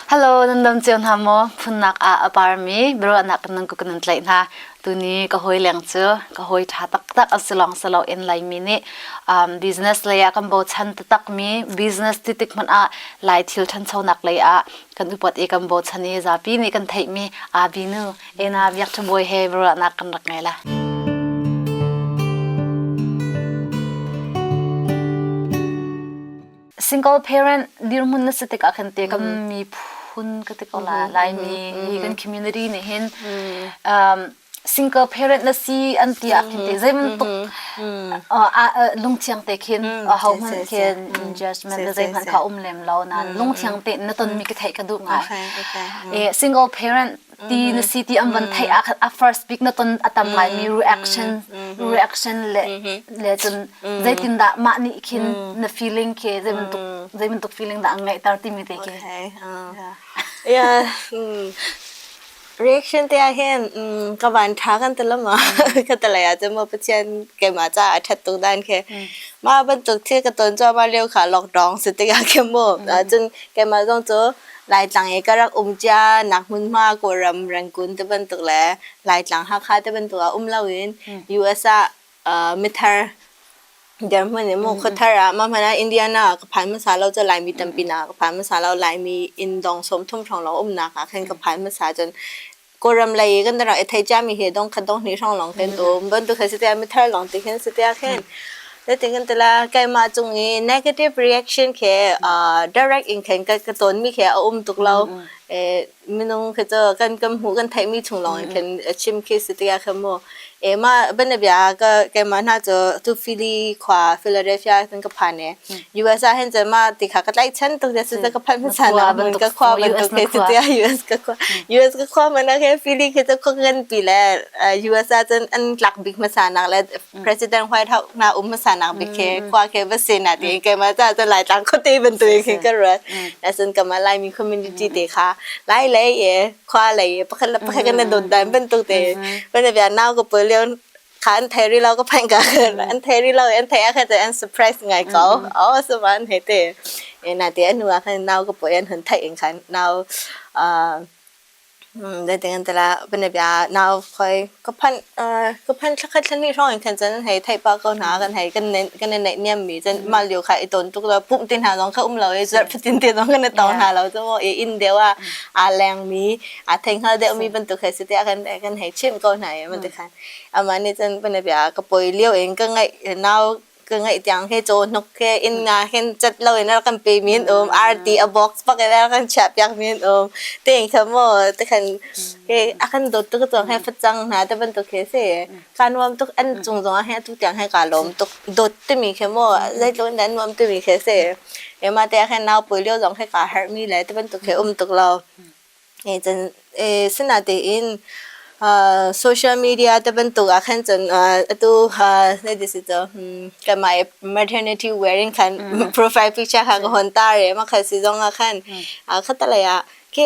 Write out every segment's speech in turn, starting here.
Hello, nan dam cio hna maw? Phunnak ah a parmi biaruahnak kan nan kan nan tlaih hna. Tuni ka hawi leng cu ka hawi ṭha taktak an si lawng si loin Laimi nih business lei ah kan bochan taktakmi business ti tik hmanh ah Lai thil ṭhanchonak lei ah kan upat i kan bochan i zapi nih kan theihmi Abi nu Ena Biak Ṭha Bawi he biaruahnak kan rak ngei la. Single parent dirhmun na si tikah khan te kan miphun ka ti ko la Laimi hi kan community nih hin single parent na si an ti ah khin te zei bantuk lungthiang te khin ho hmanh khin judgment le zei hmanh kha um lem lo nan lungthiang te na ton mi ka theih ka duh ngai single parent ti na si ti an van theih ah khan a first bik na ton a tam ngai mi reaction reaction le le cun zeitindah mah nih khin na feeling khi zei bantuk zei bantuk feeling dah an ngeihter timi te khi yeah reaction te ah hin ka van tha kan te lama ka te lei ah cun maw Pathian keimah caah a that tuk dan khi mah bantuk thil ka ton cuahmah lio kha lockdown si tikah khin mu cun keimah zong cu Laitlang i ka rak um cia nak hmunhma Kawlram Rangoon te bantuk le Laitlang Hakha te bantuk ah um loin US ah mithar dirhmun in mu khuathar ah mah hmanh ah Indiana ah ka phan hmasa lo cu Laimi tampi nak ah ka phan hmasa lo Laimi inn dong 30 hrawng lawng umnak ah khan ka phan hmasa cun Kawlram lei i kan rak i thei ciami hi dong khat dong hnih hrawng lawng khin um bantuk kha si tiah mithar lawng ti khin si tiah khin Zeitin kan ti la keimah cung i negative reaction khi direct in khin ka tawnmi khi a um tuk lo minung khi cu kan kan hmuh kan theihmi chung lawng in khin chim khi si tiah khin mu e mah banabia ka keimah hna cu tu Philly khua Philadelphia kan ka phan e US ah hin cun mah ti kha ka tlaihchan tuk si ka phanh hmasa nak hmun ka khua bantuk he si tiah US ka khua US ka khua man ah khin Philly khi cu khua nganpi le US ah cun an tlak bik hmasa nak le President White House na um hmasa nak bik khi khua khi va si na ti keimah ca cun Laitlang khuate bantuk in khin ka ruat nasin kamah Laimi community te kha Lai lei e khua lei e pakhat le pakhat kan dawt dan bantuk te ban bia nau ka pawl lio kha an thei ri lo ka phain ka an thei ri lo an thei ah khan an surprise ngai ko oh so an he te e na te anu ah khan nau ka poi an hun thei in khan nau Zeitin ti lah bianabia nau khoi ka phanh ka phanh thlakhat thlahnih hrawng in khan cun hei theih pah ko hna kan hei kan kan i naihniam mi cun mah lio kha i tawn tuk lo pumh ti hna zong kha um lo i zarh fatin te zong kan i tong hna lo cu maw i inn deuh ah aa leng mi aa thei hngal deuh mi bantuk he si tiah kan kan hei chimh ko hna i bantuk khan amah nih cun bianabia ka poi lio in ka ngaih nau ka ngaih tiang he caw hnuk he inn nga hin cat lo in a kan pe mi an um arti a box pak in a kan chiah piak mi an um te kha mo te khan ke a kan dawt tuk cang he facang hna te bantuk he se ka nuam tuk an cung zong he tu tiang he ka lawm tuk dawt timi khe mo zeitluk in an nuam timi khe se ema te khan nau pui lio zong he ka harh mi le te bantuk he um tuk lo Cun sinatein social media te bantuk ah khan cun atu zeiti si cu kanmah i maternity wearing khan profile picture kha ka hon tar i mah kha si zong ah khan khatalei ah khi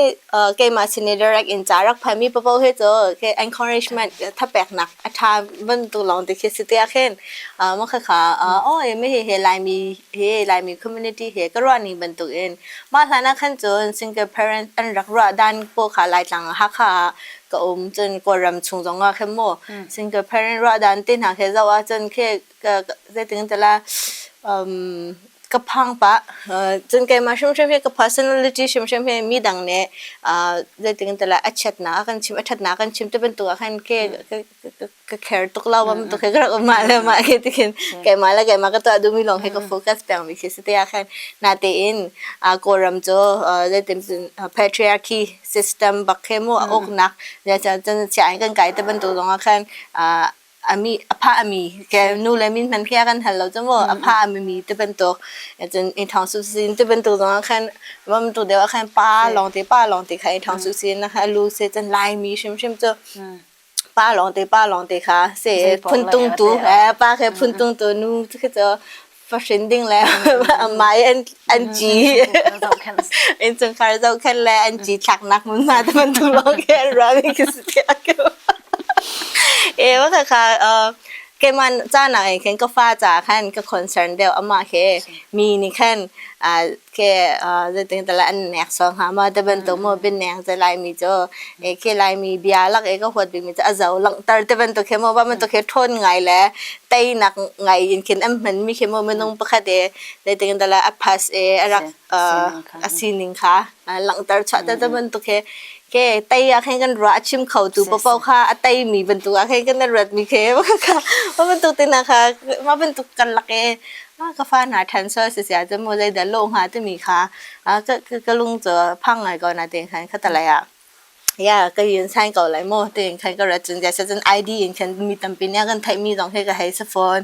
keimah sin i direct in ca rak phanmi paoh hi cu khi encouragement thapeknak a ṭha bantuk lawng te khi si tiah khin mah khakha aw mi hihi Laimi he Laimi community he ka ruah ning bantukin mah hlan ah khan cun single parent an rak ruah dan pawl kha Laitlang ah Hakha ah ka um cun Kawlram chung zong ah khin mu single parent ruah dan te hna khi zoh ah cun khi zeitin ti la um ka phang pah cun keimah hrimhrim hi ka personality hrimhrim hi mi dang nih zeitin ti la a chiatnak a kan chim a ṭhatnak a kan chim ti bantuk ah khan khi ka care tuk lo bam tuk ka rak um mah le mah khi tikhin keimah le keimah ka tuah duhmi lawng hi ka focus peng mi khi si te ah khan natein Kawlram cu zeitin patriarchy system bak khi mu a uknak cun chia in kan kai te bantuk zong ah khan ami apha ami ke nu le min hman khi a kan hal lo cu mu apha ami mi te bantuk cun in thong su sin te bantuk zong ah khan mam tu deuh ah khan pa lawng te pa lawng te kha in thong su sin na lu se cun lai mi hrimhrim cu pa lawngte pa lawngte kha se phuntung tu pa khe phuntung tu nu khi cu fahrin ding le mai an an ci in chungkhar zohkhenh le an ci thlaknak mun ma te bantuk lawng khi an ruah mi khi si tiah e wa kha kha. Keimah ca nak in khin ka fa ca khan ka concern deuh amah khi mi nih khan ke zeitin tala an nek sual hnga maw te bantuk maw bianeng cu Laimi cu khi Laimi bia lak i ka huat bikmi cu a zo langhter te bantuk khi maw bantuk khi ṭhawn ngai le teinak ngai in khin an hmanmi khi maw minung pakhat i zeitin tala a pass i a rak a sining kha langhter chuah te bantuk khi ke tei ah khin kan ruah a chim kho tu paoh kha a teimi bantuk ah khin kan ruatmi khi bantuk te hna kha mah bantuk kan lak i ka fa hna ṭhan sual si sia cu mu zeidah lawh hnga timi kha ka lung cu phang ngai ko na tin khan khatalei ah ya ka yin sign ko lai mu tin khan ka rat cun cun ID in khan mi tampi nih kan theihmi zong khi ka hei si fawn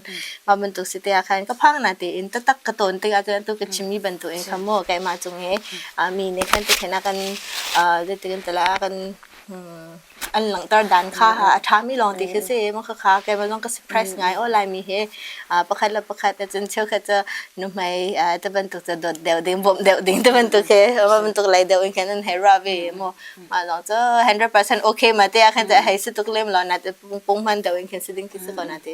mah bantuk si te ah khan ka phang na tiin taktak ka tawn tikah cun atu ka chimmi bantuk in khan mu keimah cung hi mi nih khan tikhin a kan zeitin tala kan an langhter dan kha a ṭhami lawng ti khi si ma kha keimah zong ka surprise ngai aw Laimi hi pakhat le pakhat cun cheukhat cu nuhmei te bantuk cu dawt deuh ding bawmh deuh ding te bantuk khi ma bantuk lei deuh in khan an hei ruah ve mu mah lawng cu 100% okay ma te ah khan hei si tuk lem lo na te pung hman deuh in khan si ding ti si ko na te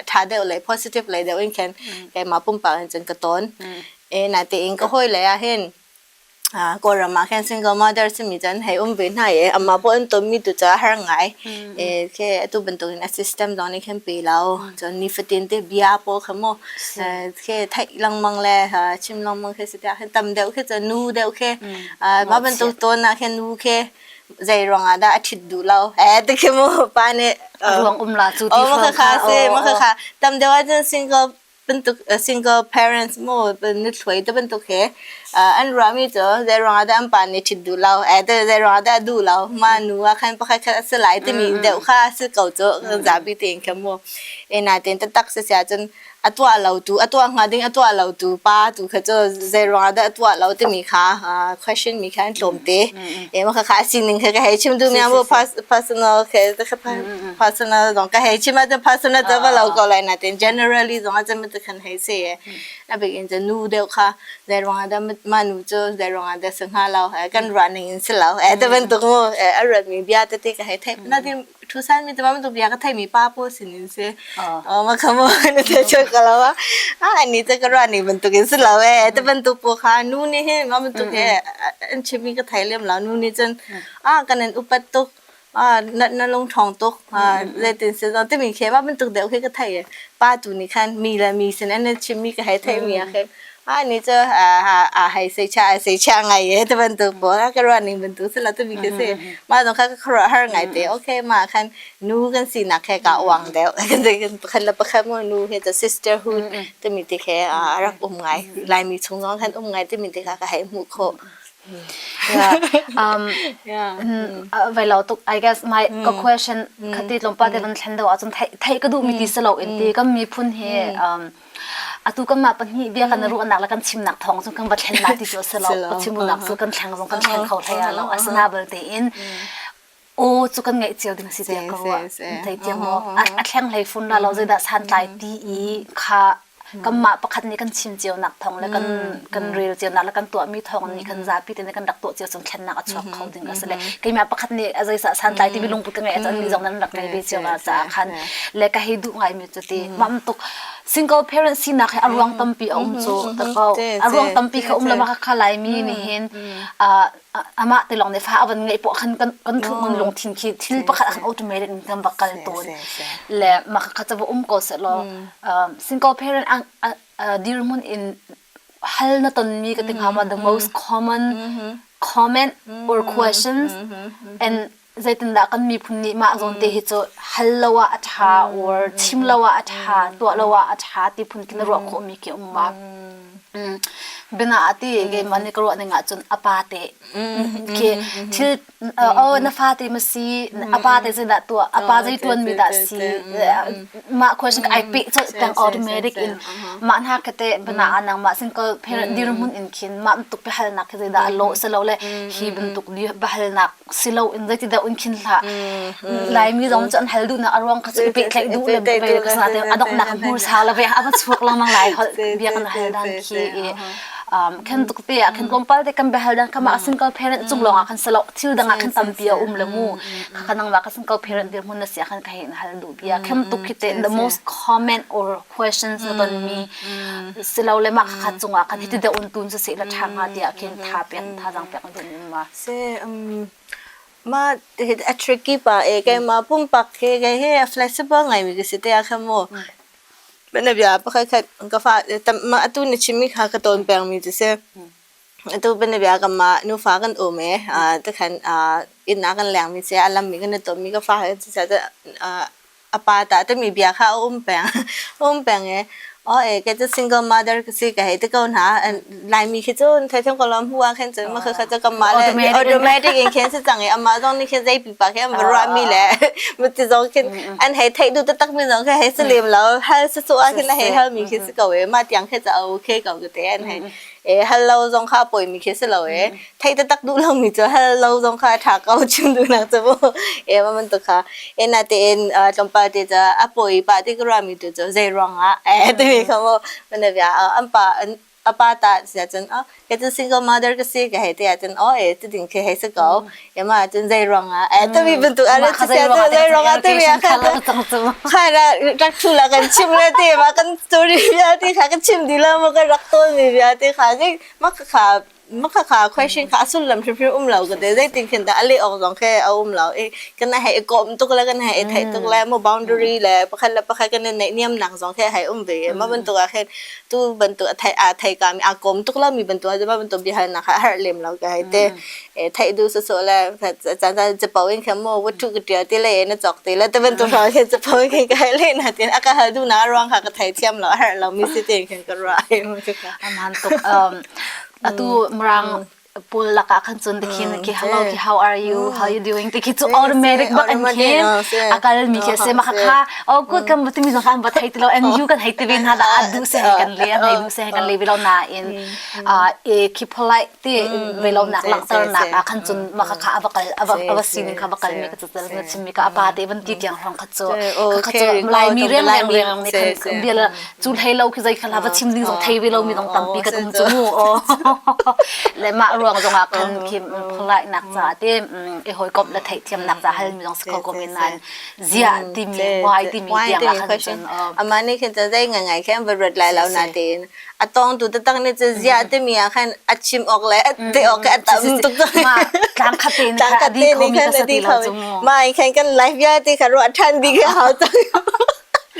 ṭha deuh lei positive lei deuh in khan keimah pumpak in cun ka tawn e na te in ka hawi lei ah hin Kawlram ah khin single mother simi cu an hei um ve hna i amah pawh an tonmi tu cu a har ngai. Khi atu bantukin a system zong nih khin pe lo. Cun nifatin te bia pawl kha mu khi theih lengmang le chim lengmang khi si tiah khin tam deuh khi cu nu deuh khi mah bantuk tawn ah khin nu khi zei ruang ah dah a ṭhit duh lo eh ti khi mu pa nih a ruang um la cu ti oh ma kha si ma kha tam deuh ahcun single bantuk single parents mu nuthlawi te bantuk he an ruahmi cu zei ruangah dah an pa nih ṭhit duh lo eh zei ruangah dah a duh lo mah nu ah khan pakhat khat a si lai timi deuh kha a si ko cu zapi tein khan mu e natein taktak si sia cun a tuah lo tu a tuah hnga ding a tuah lo tu pa tu kha cu zei ruangah dah a tuah lo timi kha question mi kha an tlawm te e ma kha kha sining kha ka hei chim duh mi mu personal khe personal zong ka hei chim ah personal cu va lo ko lai natin generally zong ah cun khan hei si a bik in cu nu deuh kha zei ruangah dah mah nu cu zei ruangah dah si hnga lo kan ruah ning in si lo eh te bantuk mu a ruat mi bia tete ka hei theih natin Thusan mi te bantuk bia ka theimi pa pawl sinin si. Oh ma kha mo na te chok ka lo a ani te ka ruah ning bantuk in si lo e te bantuk po kha nu nih hin ma bantuk he an chimmi ka thei lem lo nu nih cun a kan in upat tuk a na na lung ṭhawng tuk a zeitin si zong timi khi ma bantuk deuh khi ka thei e pa tu nih khan mi le mi sin an chimmi ka hei theimi ah khin a ni cu a hei sei cha a sei cha ngai e te bantuk pawl a ka ruah ning bantuk si lo timi khi si mah zong kha ka khuaruah har ngai te okay mah khan nu kan sinak he ka uang deuh kan pakhat le pakhat mu nu he the sisterhood timi te khe a rak um ngai laimi chung zong khan um ngai timi te kha ka hei hmuh khawh Yeah. Um, yeah. Vai lo tuk I guess my ka question khati tlawmpal te van thlen deuh ahcun theih ka duhmi ti si lo in ti kan miphun hi um, atu kanmah pahnih bia kan ruahnak le kan chimnak thawng cun kan va thlen la ti cu a si lo chimnak cu kan thleng zong kan thleng kho hlei lo asina belte in aw cu kan ngeih cio ding si tiah ka ruah thei tiang maw a thleng hlei fun la lo zeidah santlai ti i kha kanmah pakhat nih kan chim cio nak thawng le kan kan rel cio nak le kan tuahmi thawng nih kan zapi te nih kan rak tuah cio cung thlennak a chuak kho ding a si le keimah pakhat nih a zeisa santlai timi lungput ka ngeih ahcun mi zong nan rak ngei ve cio la caah khan le ka hei duh ngaimi cu ti mam tuk single parent sinak hi a ruang tampi a um cu ta ko a ruang tampi kha um lo ma kha laimi nih hin amah te lawng nih fa a van ngeih poah khan kan kan kan lungthin khi thil pakhat khan automatic in kan va kal tawn le mah kha ca va um ko seh law single parent dirhmun in hal na tonmi ka ti hnga ma the most common comment or questions and zeitindah kan miphun nih mah zawn te hi cu hal lo ah a ṭha or chim lo ah a ṭha tuah lo ah a ṭha ti phun khin ruah khawhmi khi um ma bina ati keimah nih ka ruah ning ahcun a pa te khi thil oh na fa te ma si a pa te zeidah tuah a pa zei tuan mi dah si mah question ai pe colh peng automatic in mah hna kate bana anang mah single parent dirhmun in khin mah bantuk biahalnak khi zeidah a lawh si lo le hi bantuk biahalnak si lo in zeiti deuh in khin hlah Laimi zong cu an hal duhnak a ruang kha cu i pehtlaih duh le ve ka sa te a donghnak hmur sa le ve a va chuak lengmang lai holh bia kan hal dan khi i. Khan tuk te ah khan tlawmpal te kan biahal dan kama single parent cung lawng ah khan salo thil dang ah khan tampi a um le mu. Kha kha nangmah ka single parent dirhmun na si ah khan ka hei hal duh bia. Khem tuk khi te the most common or questions na ton mi silo le mah kha cung ah khan hiti de un tun se la tha nga tiah khin tha pek tha zang pek dun ma. Se ma a tricky pa e kai ma pumpak ke kai he a flexible ngai mi ka si te a kha mo. Mana bia pakhat khat ka fa tam ma atu na chimmi kha ka tawn peng mi cu si. Atu bana bia kan mah nufa kan um e tikhan inn ah kan leng mi si a lam mi kan i ton mi ka fa he a pa tah timi bia kha a um peng. A um peng i aw e kei cu single mother ka si ka hei ti ko hna. Laimi khi cu theithiam ko lo hmu ah khin cun mah khakha cu kanmah le automatic in khin si cang i amah zong nih khin zei pipa khi an va ruahmi le mati zong khin an hei theih duh taktak mi zong khi hei si lem lo hal si su ah khin a hei hal mi khi si ko e mah tiang khi cu a okay ko ka te an hei e hal lo zong kha poi mi khi si lo e theih taktak duh lo mi cu hal lo zong kha tha ko chim duh nak cu mu e ma man tu kha e na te in tlawmpal te ca a poi pa ti ka ruah mi tu cu zei ruang ah e timi kha mu mana bia an pa a pa ta sia cun oh ke cu single mother ka si ka hei te ah cun oh e ti ding khi hei si ko e ma cun zei ruang ah e tami bantuk a ti sia cun zei ruang ah tami ah khan kha ra rak thu la kan chim le te ma kan story bia ti kha kan chim di lo ma kan rak tawn mi bia ti kha zik ma kha ma kha kha question kha sullam hrimhrim um lo ka te zeitin khin dah a leh awk zong khi a um lo i kan hei i kawm tuk le kan hei i theih tuk le mo boundary le pakhat le pakhat kan i neih niam nak zong khi hei um ve ma bantuk ah khin tu bantuk a thei a thei ka mi a kawm tuk lo mi bantuk ah ma bantuk biahalnak kha a harh lem lo ka hei te theih du so so le chan chan capo in khin mo watu ka tia ti le na chok ti le te bantuk hrawng khin capo in khin ka hei le na tin a ka hal du na ruang kha ka thei thiam lo a harh lo mi si tin khin ka ra Aman tuk atu mirang pawl lakah khan cun tikhin ki hello ki how are you how you doing ti khi cu automatic bak an khin a kal mi khi se ma kha oh good kan timi zong khan ba thei ti lo and you kan hei ti ve hna da du se kan le hei du se kan le ve lo na in e ki polite ti ve lo nak langhter nak ah khan cun ma kha ava kal ava ava sining kha va kal mi ka cu tel na chim mi ka apa te van ti tiang hrong kha cu kha cu lai mi reng reng reng ne khan bia cu hlei lo khi zei kha va chim ding zong thei ve lo mi zong tampi kan um cu mu le mah ruang zong ah khan khi polite nak ca te i hawikomh le theihthiam nak ca hal mi zong si kho ko men nain ziah timi why timi tiang ah khan cun ama nih khin cun zei ngai ngai khin va ruat lai lo na tein a tong tu taktak nih cun ziah timi ah khan a chim awk le te awk a tam tuk tlang khat te tlang khat te nih khan a di kho ma khan kan life vialte kha ruah ṭhan dih khi hau cang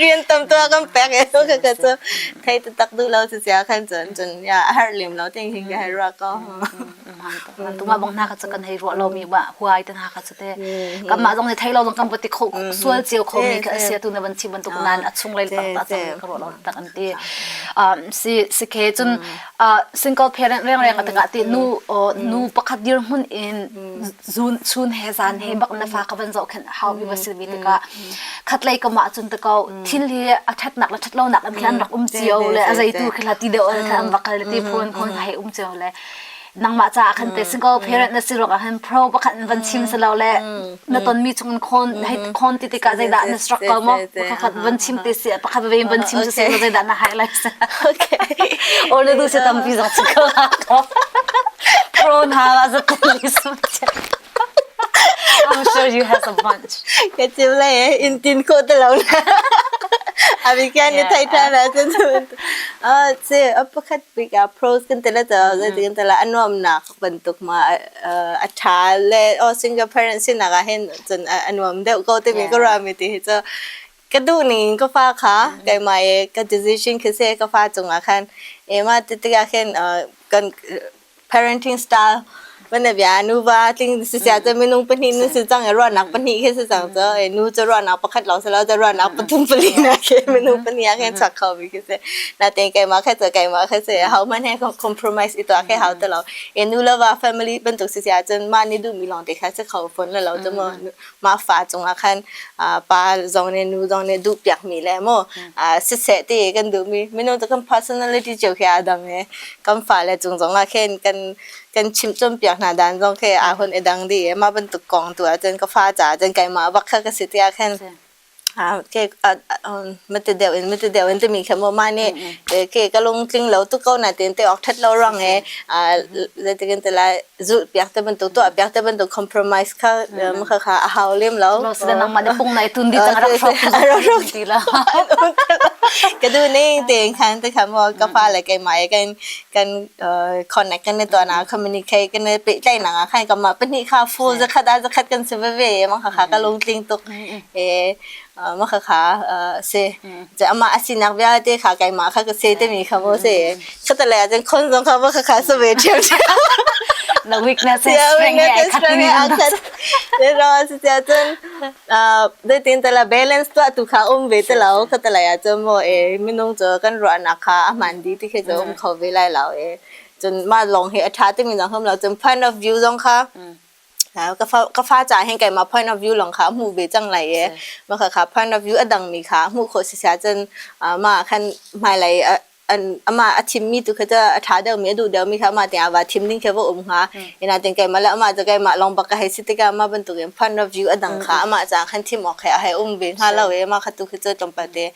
rian tam tu kan pek e ka ka cu thei taktak duh lo si sia khan cun cun ya a har lem lo ting hin ka hei ruah ko tuma bang hna ka cu kan hei ruah lo mi ba huai te hna ka cu te kan mah zong nih thei lo zong kan pati kho sual cio kho mi ka sia tu na van chim bantuk nan a chung lei tak ta cang ka ruah lo tak an ti si si ke cun single parent reng reng atanga ti nu nu pakhat dir hmun in zun chun he zan he bak na fa ka van zoh khen hau mi va sil mi tikah khatlei ka mah cun ta ko thil hi a ṭhatnak le ṭhatlonak an khan rak um cio le a zeitu khi hla ti deuh an khan va kal ti phun phun hei um cio le nangmah caah khan te single parent na si ruangah khan pro pakhat in van chim si lo le na tonmi chung in khon hei khon ti tikah zeidah na struggle mo pakhat van chim te si pakhat ve van chim si zeidah na highlight okay or na du se tampi zong si ko pro na la za I'm sure you have a bunch. Ka chim lai in tin kho te lo na. Abi kyan ni thai tha na cun ah che a pakhat bik ah pros kan tela ta zai kan tela anuam nak bantuk ma a tha le o single parent sin nak ah hin cun anuam deuh ko te mi ka ra mi ti hi chu ka duh ning in ka fa kha keimah i ka decision khi se ka fa cungah khan ema ti tikah khin kan parenting style mana bia nuva tling si sia cu minung pahnih nu si cang i ruahnak pahnih khi si cang cu i nu cu ruahnak pakhat lawng si lo cu ruahnak pathum pali na khi minung pahnih ah khin chuak kho mi khi si natein keimah kha cu keimah kha si ho hmanh he compromise i tuah khi hau ti lo i nu le va family bantuk si sia cun mah nih duhmi lawng te kha si kho fawn le lo cu mu mah fa cungah khan pa zong nih nu zong nih duh piakmi le mu siseh ti kan duhmi minung cu kan personality cio khi aa dang i kan fale cung zong ah khin kan kan chimh cawnpiak hna dan zong khi aa hun i dang dih i mah bantuk kong tu ahcun ka fa caah cun keimah bak kha ka si tiah khin. Ke mate deuh in mate deuh in timi kha maw mah nih ke ka lungtling lo tuk ko na tin te awk that lo ruang e zeitikin te lai zulh piak te bantuk tuah piak te bantuk compromise kha kha kha a hau lem lo. Lo sida nangmah nih pung nai tun di cang rak hrawk rak ti la. Ka du ning te khan te kha maw ka fa le keimah kan kan connect kan i tuah na communicate kan i pehtlaihnak ah khan kanmah pahnih kha full zakhat ah zakhat kan si veve mah kha ka lungtling tuk e mah kha si amah a sinak vialte kha keimah kha ka se timi kha mo si khatale ah cun khon zong kha mah kha si ve ṭhiam The weakness and strength yeah, strength khat te ro si sia cun zeitin tala balance tuah tu kha um ve te lo khatale ah cun mo e minung cu kan ruahnak kha a hman di ti khi cu um kho ve lai lo e cun mah lawng hi a ṭha timi zong hum lo cun point of view zong kha ka fa ka fa ca hin keimah point of view lawng kha hmuh ve cang lai e mah kha kha point of view a dang mi kha hmuh khawh si sia cun mah khan hmailei an amah a thimmi tu kha a ṭha deuhmi a duh deuhmi kha amah tiang va thim ding khi va um hnga. Ina tin keimah le amah cu keimah lawng bak ka hei si tikah amah bantukin point of view a dang kha amah caah khan thim awk he a hei um ve hnga lo i amah kha tu khi cu tlawmpal te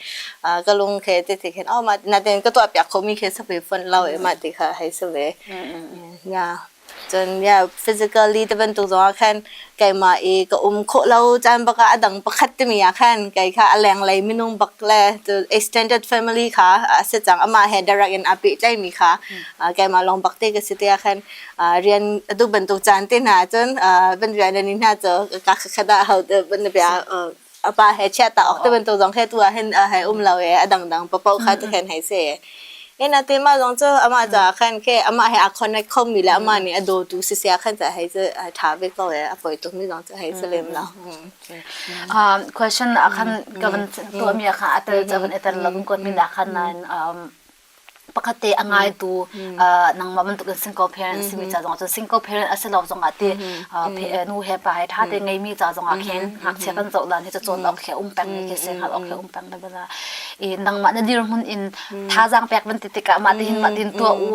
ka lung khe te ti khin oh mah natin ka tuah piak khomi khi sa ve fon lo i mah ti kha hei si ve. Yeah. Cun yeah, physically te bantuk zong ah khan keimah i ka um khawh lo caan bak ah a dang pakhat timi ah khan kei kha a lenglei minung bak le extended family kha a si cang amah he direct in aa pehtlaimi kha keimah lawng bak te ka si te ah khan rian atu bantuk caan te hna cun ban rian ni hna cu ka khat ah ho ban bia a pa he chia ta ok te bantuk zong he tu ah hin he um lo e a dangdang papo kha te khan hei se ena te ma zong cu ama ca khan ke ama he a connect kho mi le ama nih a dawtu si sia khan ca hei cu tha ve ko e a poi tuk mi zong cu hei se lem lo. Question a khan ka van tuah mi kha atel ca van etel lo kun mi na khan nain pakhat te a ngaitu nangmah bantukin single parent simi ca zong cun single parent a si lo zong ah ti nu he pa he ṭha te ngeimi ca zong ah khin ngakchia kan zoh lan hi cu cawn awk he um peng mi khi si hngalh awk he um peng le bala i nangmah na dirhmun in thazaang pek van ti tikah mah tihin mah tin tuah u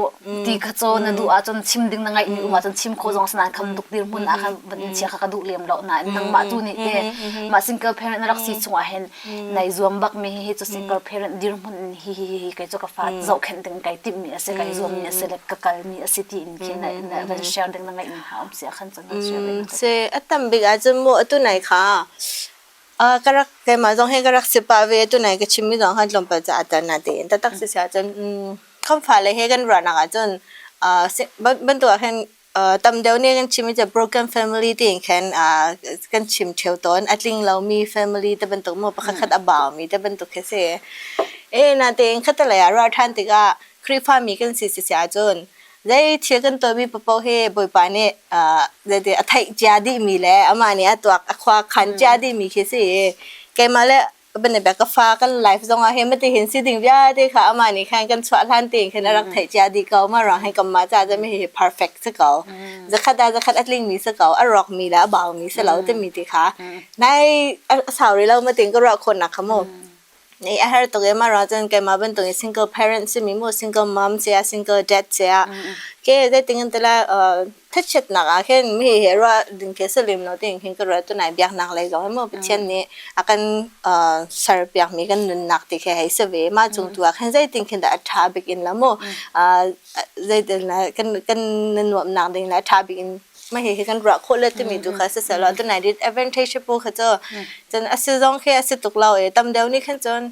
ti kha caw na duh ahcun chim ding na ngaih mi um ahcun chim khawh zong sanan kham tuk dirhmun ah khan van in chia kha ka duh lem lo nain nangmah tu nih te mah single parent na rak si chung ah hin nai zuam bak mi hi cu single parent dirhmun in hi hi hi kei cu ka fa zohkhenh ding kai timh mi a si kai zuam mi a si le ka kal mi a si ti in khi na na van share ding na ngaih mi ha um si khan cun van share ve. Se a tam bik ah cun mu atu nai kha ka rak keimah zong hi ka rak si pah ve atu nai ka chim mi zong han tlawmpal ca atan na tein taktak si sia cun kan fale he kan ruahnak ah cun bantuk ah khan Tam deuh nih kan chim i broken family tiin khan kan chim ṭheo tawn. A tling lomi family te bantuk maw pakhat khat a baumi te bantuk khi si. E natein khatalei ah ruah ṭhan tikah Khrihfami kan si si ahcun zei thil kan tuahmi paoh hi Bawipa nih zeiti a theih cia dihmi le amah nih a tuak a khua khan cia dihmi khi si. Keimah le ban ka fa kan life zong ah hin mati hin si ding vialte kha amah nih khan kan chuah hlan tein khan a rak theih cia dih ko ma rang hin kan mah ca mi hi perfect si ko zakhat ah zakhat a tling mi si ko a rawk mi le a bau mi si lo timi ti kha nai a sau ri lo ma tin ka ruah khon nak kha mu ni a har tuk e ma ra cun keimah bantuk in single parent si mi mu single mom sia single dad sia ke zei ting tala Thachiatnak ah khin mi he ruah ding khi si lem lo tiin khin ka ruat tunai biaknak lei zong hi mu Pathian nih a kan serpiak mi kan nunnak ti khi hei si ve. Mah cung tu ah khin zeitin khin dah a ṭha bik in la mu zeitin la kan kan nuamhnak ding le a ṭha bik in mah hi kan ruah khawh le timi tu kha siseh law tunai disadvantage pu kha cu cun a si zong khi a si tuk lo i tam deuh nih khin cun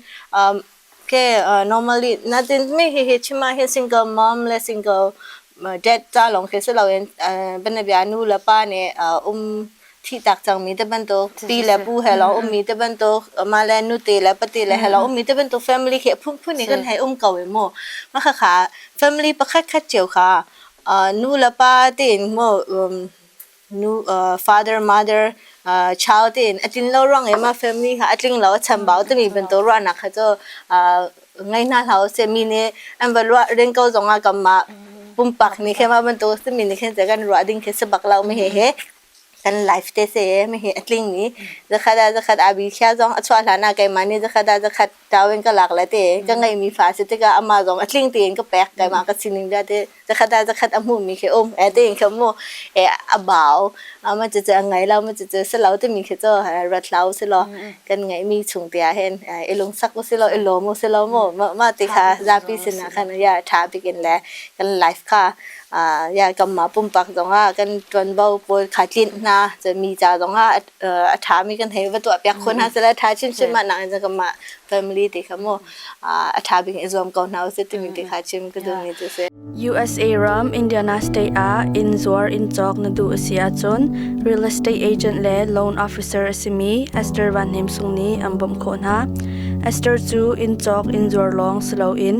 ke normally natin mi hi hi chim ah hin single mom le single dad ca lawng khi si loin banabia nu le pa nih um thih tak cangmi te bantuk pi le pu he lawng ummi te bantuk mah le nute le pate le he lawng ummi te bantuk family khi phunphun in kan hei um ko i mu mah khakha family pakhat khat cio kha nu le pa tein mu nu father mother child tein a tlin lo ruang i mah family kha a tling lo a chambau timi bantuk ruahnak kha cu ngei hna hlah usih mi nih an va ruah ring ko zong ah kanmah pumpak nih khin mah bantuk simi nih khin kan ruah ding khi si bak lo mi he he. Kan life te se mi hi a tling mi zakhat ah zakhat abi thia zong a chuah hlan ah keimah nih zakhat ah zakhat tau in ka lak le te ka ngeih mi fa si tikah amah zong a tling tein ka pek keimah ka sining vialte zakhat ah zakhat a hmuh mi khi um e tein kha mu e a bau ama cu cu a ngei lo ma cu cu si lo timi khi cu rat hlau si lo kan ngeih mi chung te ah hin i lungsak u si lo i lawm u si lo mu mah ti kha zapi sinah khan ya tha bik in le kan life kha ya kanmah pumpak zongah kan ṭuanvo pawl kha tlinh hna cun mi ca zongah a ṭhami kan hei va tuahpiak khawh hna sile ṭha chinchin mah nak in kanmah family ti kha mu a ṭha bik in i zuam ko hna usih timi ti kha chim ka duhmi cu si. USA ram Indiana State ah inn zuar inn cawk na duh a si ahcun real estate agent le loan officer a simi Esther Van Hnem Sung nih an bawmh khawh hna. Esther cu inn cawk inn zuar lawng si loin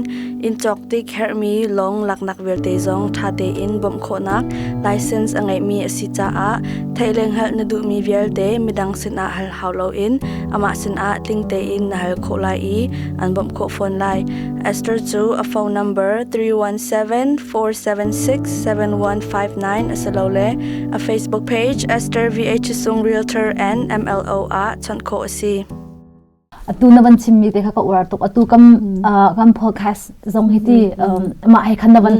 inn cawk tik herhmi lawng laknak vialte zong ṭha tein bawmh khawhnak license a ngeihmi a si caah theih le hngalh na duhmi vialte midang sinah hal hau loin amah sinah tling tein na hal khawh lai i an bawmh khawh fawn lai. Esther cu a phone number 317-476-7159 asilole a Facebook page Esther VH Sung Realtor and MLO ah chawnh khawh a si. Atu na van chimmi te kha ka uar tuk. Atu kam kan podcast zong hi ti mah he khan na van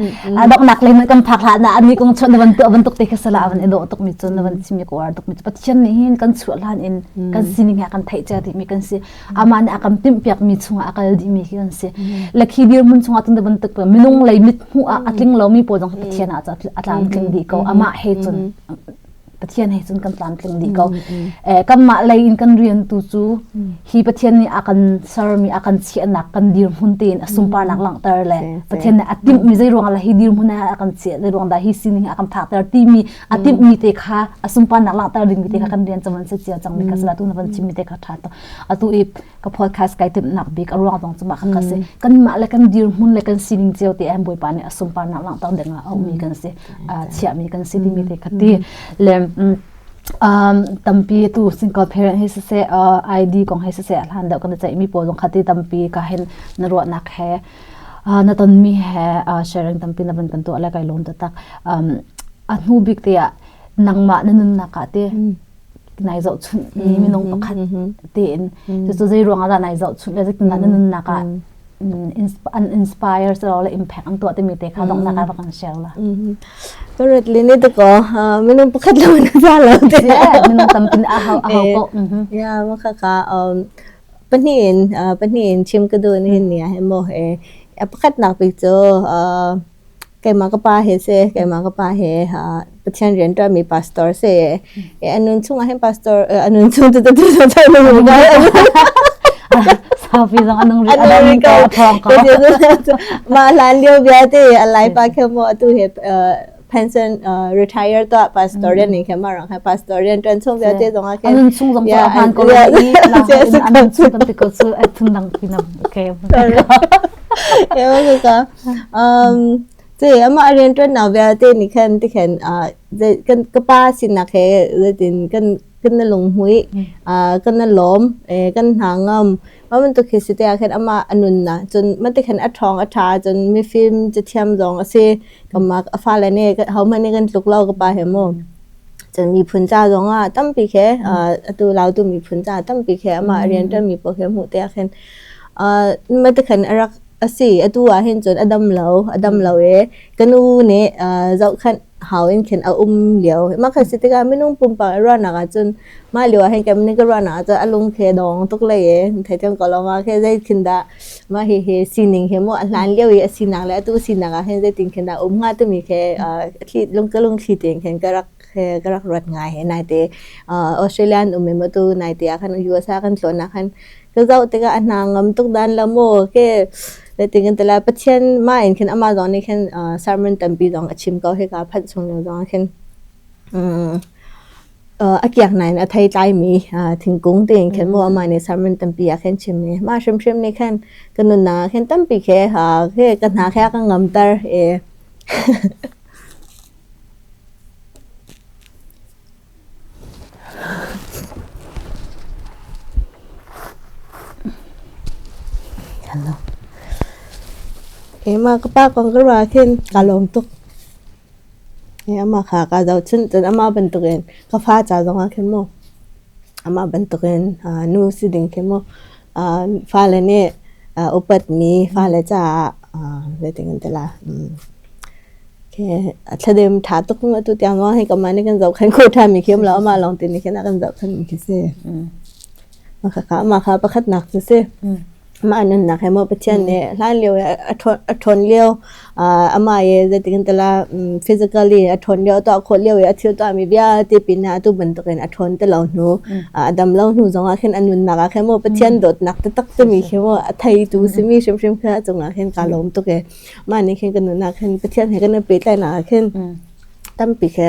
donghnak lei kan phak hlah na ani kong chuah na van tuah bantuk te kha sala van i dawh tuk mi cu na van chimmi ka uar tuk mi cu Pathian nih hin kan chuah hlan in kan sining he kan theih cia dih mi kan si. Amah nih a kan timh piak mi chungah a kal dih mi khi kan si. Le khi dirhmun chungah cun bantuk minung lei mit hmuh ah a tling lomi pawl zong Pathian ah a tlamtling dih ko. Amah he cun Pathian he cun kan tlamtling dih ko. Kanmah lei in kan rian tu cu hi Pathian nih a kan sermi a kan chiahnak kan dirhmun tein a sunparnak langhter le Pathian nih a timhmi zei ruangah lah hi dirhmun ah a kan chiah zei ruang dah hi sining a kan phakter timi a timhmi te kha a sunparnak langhter dingmi te kha kan rian cang se cia cang mi kha sala tu na van chimmi te kha tha to atu i ka podcast kai timhnak bik a ruang zong cu mah kha si kanmah le kan dirhmun le kan sining cio te an Bawipa nih a sunparnak langhter ding ah a ummi kan si chiahmi kan si timi te kha ti le tampi tu single parent hi siseh ID kong hi siseh hlan deuh kan ceihmi pawl zong kha ti tampi ka hin na ruahnak he na tonmi he sharing tampi na van kan tuah le kai lawm taktak a hnu bik te ah nangmah na nunnak ah te nai zohchunh mi minung pakhat tein cucu zei ruang ah dah nai zohchunh le zeitindah na nunnak ah an inspire le impact an tuah timi te kha donghnak ah va kan share la. Karat le ne te ko minung pakhat lo na za lo te. Minung tampi a hau a hau ko. Ya ma kha ka pahnih in pahnih in chim ka duh ni hin ni ah mo he pakhat nak bik cu Keimah ka pa he seh, keimah ka pa he Pathian rianṭuanmi pastor seh. A nun chungah hin pastor a nun chung tu tu tu tu Saupi zong a nung rih a dam ko a ṭhawng ko. Mah hlan lio vialte a lai pa khe maw atu he pension retire to pastor rian ning khe ma rang he pastor rian ṭuan chung vialte zong ah khin a nun chung zong cu a hmaan ko lai i a nun chung kan ti ko cu a phun dang pi nam okay. Cu amah a rianṭuannak vialte nih khan tikhan kan ka pa sinak he zeitin kan kan na lunghmuih, kan na lawm, kan hna ngam. Mah bantuk khi si tikah khan amah a nunnak cun mah tikhan a ṭhawng a ṭha cun mifim cathiam zong a si. Kanmah a fale nih hohmanh nih kan tluk lo ka pa he mu. Cun miphun ca zongah tampi khi atu Lautu miphun ca tampi khi amah a rianṭuanmi pawl khi hmuh tikah khin mah tikhan a rak A si, atu ah hin cun a dam lo, a dam lo i ka nu nih zohkhenh hau in khin a um lio. Mah kha si tikah minung pumpak i ruahnak ah cun mah lio ah hin kan ka ruahnak ah cun a lung khi a dong tuk lei i theithiam ko lo ma khi zei khin dah mah hihi sining hi mu a hlan lio i a sinak le atu sinak ah hin zeitin khin dah um hnga timi khi thli lung ka lungthli tein khin ka rak ka rak ruat ngai he naite Australia an um i atu naite ah khan US ah kan tlawn ah khan Ka zoh tikah a hna ngam tuk dan la maw ke zeitin kan ti lai Pathian mah in khin amah zong nih khin sermon tampi zong a chim ko hika phanh chung lio zong ah khin a kiak nain a thei tlaimi thingkung tiin khin mu amah nih sermon tampi ah khin chim i mah hrimhrim nih khan ka nunnak ah khin tampi khi ka hna khe a ka ngamter i Keimah ka pa kong ka ruah ah khin kaa lawm tuk. Amah kha kaa zohchunh. Cun amah bantukin ka fa ca zongah khin mu amah bantukin nu si ding khi mu fale nih upatmi fale caah zeitin kan ti lai thladem ṭha tuk atu tiang zong hi kanmah nih kan zohkhenh khawh ṭhanmi khi um lo amah lawng te nih khin a kan zohkhenhmi khi si. Mah kha pakhatnak cu si. Mah nunnak he maw Pathian nih hlan lio i a ṭhawn lio amah i zeitik in tala physically a ṭhawn lio a tuah khawh lio i a thil tuahmi vialte pinah atu bantukin a ṭhawn ti lo hnu a dam lo hnu zongah khin a nunnak ah khin maw Pathian dawtnak taktak timi khi maw a theitu simi hrimhrim kha a cungah khin kaa lawm tuk i mah nih khin ka nunnak khin Pathian he kan i pehtlaihnak ah khin tampi khi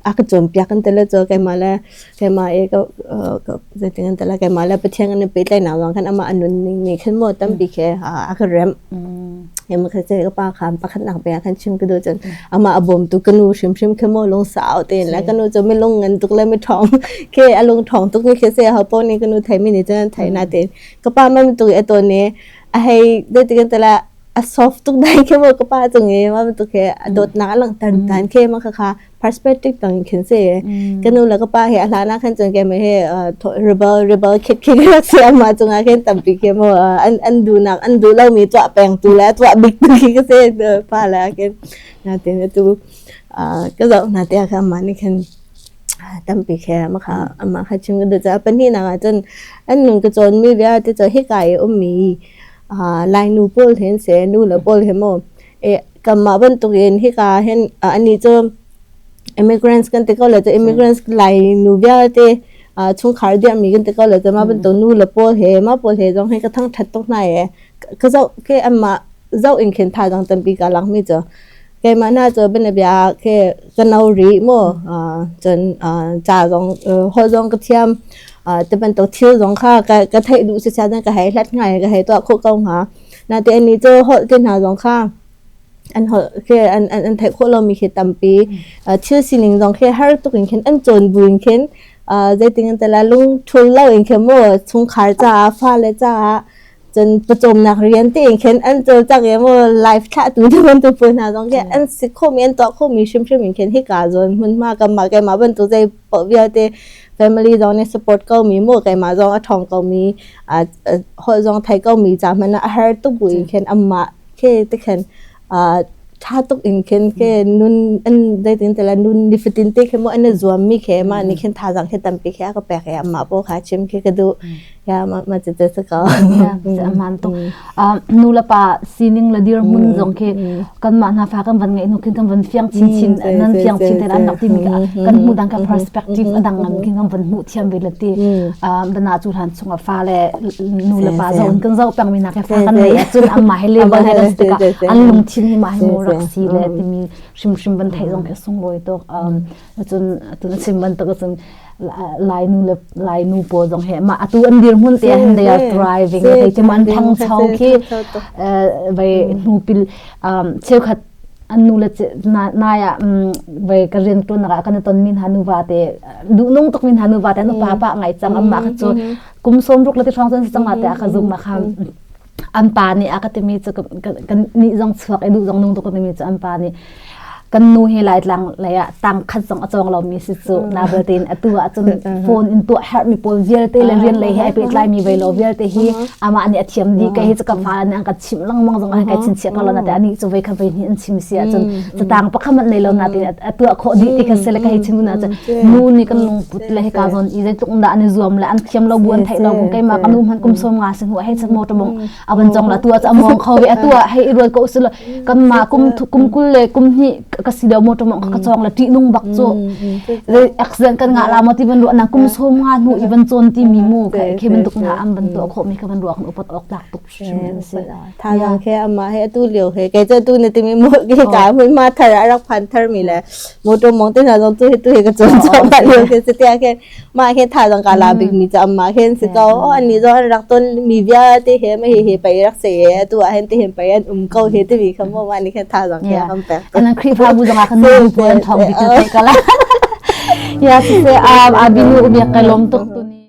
a ka cawnpiak kan ti le cu keimah le keimah i ka zeitin kan ti lai keimah le Pathian kan i pehtlaihnak zong khan amah a nunning nih khin maw tampi khi a ka remh. Ema kha ce ka pa kha pakhatnak bia khan chim ka duh cun amah a bawmtu ka nu hrimhrim khi maw lungsau tein le ka nu cu mi lung ngan tuk le mi ṭhawng khi a lung ṭhawng tuk mi khi se ho paoh nih ka nu thei mi nih cun an thei na tein ka pa man tuk i a tawn i a hei zeitin kan ti lai a soft tuk dai khi maw ka pa cung i mah bantuk khi a dawtnak a langhter dan khi mah kha perspective dang in khin si. Ka nu le ka pa he a hlan ah khan cun keimah he rebel rebel kid khi ka rak si amah cungah khin tampi khi mu an an duhnak an duh lomi tuah peng tu le tuah bik tu khi ka si pa le khin natin atu ka zoh hna tiah kha amah nih khin tampi khi amah kha amah kha chim ka duh caah pahnihnak ah cun an nun ka cawnmi vialte cu hika i ummi Lainu pawl he seh nu le pawl he maw kanmah bantukin hika hin anih cu immigrants kan ti ko le cu immigrants Lainu vialte chungkhar dirhmi kan ti ko le cu mah bantuk nu le pawl he mah pawl he zong hi ka thangṭhat tuk hna i ka zoh khi anmah zoh in khin thazaang tampi kaa lakmi cu keimah hna cu bianabia khi ka no rih maw cun ca zong holh zong ka thiam ti bantuk thil zong kha ka theih duh siseh ka hei hlat hnga i ka hei tuah khawh ko hnga. Natein anih cu holh te hna zong kha an holh khi an an theih khawh lomi khi tampi. Thil sining zong khi har tuk in khin an cawn bu in khin zeitin an ti lai lungṭhul lo in khin mu chungkhar caah fale caah cun pawcawmnak rian tein khin an cawlcang i mu live thlahtu te bantuk pawl hna zong khi an si khawhmi an tuah khawhmi hrimhrim in khin hika zawn hmunhma kanmah keimah bantuk zei paoh vialte family zong nih support ko mi mu keimah zong a ṭhawng ko mi holh zong thei ko mi ca hmanh ah a har tuk bu in khin amah khi te khin ṭha tuk in khin ke nun an zeitin te la nun nifatin te khi mu an i zuam mi khi mah nih khin thazaang khi tampi khi a ka pek i amah paw kha chim khi ka duh. Ya ma ma cu te ko. Aman tuk. Nu le pa sining le dirhmun zong khi kanmah hna fa kan van ngeih hnu khin kan van fiang chinchin nan fiang chin te an rak timi kan hmuh dang ka perspective a dang ngam khin kan van hmuh thiam ve le ti dana cu hlan chung fa le nu le pa zo kan zo peng mi na ke fa kan nei cun amma he level he kan tikah an lungthin hi ma hi mu rak si le timi hrimhrim van theih zong khi sunglawi tuk cun tun sim bantuk cun Lai nu le Lai nu pawl zong he mah atu an dirhmun te hin they are thriving thei te an thangcho khi vai hnupil cheukhat an nu le nai ah vai ka rian tuan nak ah kan ton min ha nu va te duh nung tuk min ha nu va te nu pa pa ngai cang amma kha chu kum som ruk le ti thong chan chang ma te ka zum ma kha an pa nih a ka timi cu kan nih zong chuak i duh zong nung tuk ka timi cu an pa nih kan nu hi Laitlang lei ah tang khat zong a cawng lomi si cu na belte atu ah cun phone in tuah herhmi pawl vialte le rian lei he ai pehtlai mi vei lo vialte hi amah nih a thiam dih kai hi cu ka fa nih an ka chimh lengmang zong ah kai chinchiah ko lo na te ani cu vei kha vei hnih an chim si ahcun catang pakhat hmanh nei lo na te a tuah khawh dih ti kha se le ka hei chim na cun nu nih kan lungput le hika zawn i zeitluk dah an i zuam le an thiam lo bu an theih lo bu keimah ka nu hmanh kum som nga si hnu hei chan motor bong a van cong la tu ah among kho ve atu ah hei i ruat ko usil kan ma kum kum kul le kum hnih ka si deuh motor mong ka cong la ṭih nung bak cu accident kan ngah la mo ti van ruah na kum som nga hnu i van cawn ti mi mu khi bantuk na am ban tuah khawh mi kha van ruah kan upat awk tlak tuk hrim si. Thazaang khi amah he atu lio he kei cu atu na timi mo ki ka mun ma thar a rak phan thar mi le motor mong te hna zong tu hi tu hi ka cawn cuahmah lio khi si tiah khin mah khin thazaang ka la bik mi cu amah khin si ko ani zong an rak ton mi vialte he ma hi hi pei rak si e atu ah hin ti hin pei an um ko hi timi kha mo mah nih khin thazaang khi a kan pek. Anan Khrihfabu zong ah khan nu pawl an thawng bik na theih kala. Ya si se abinu ubiak kai lom tuk tu.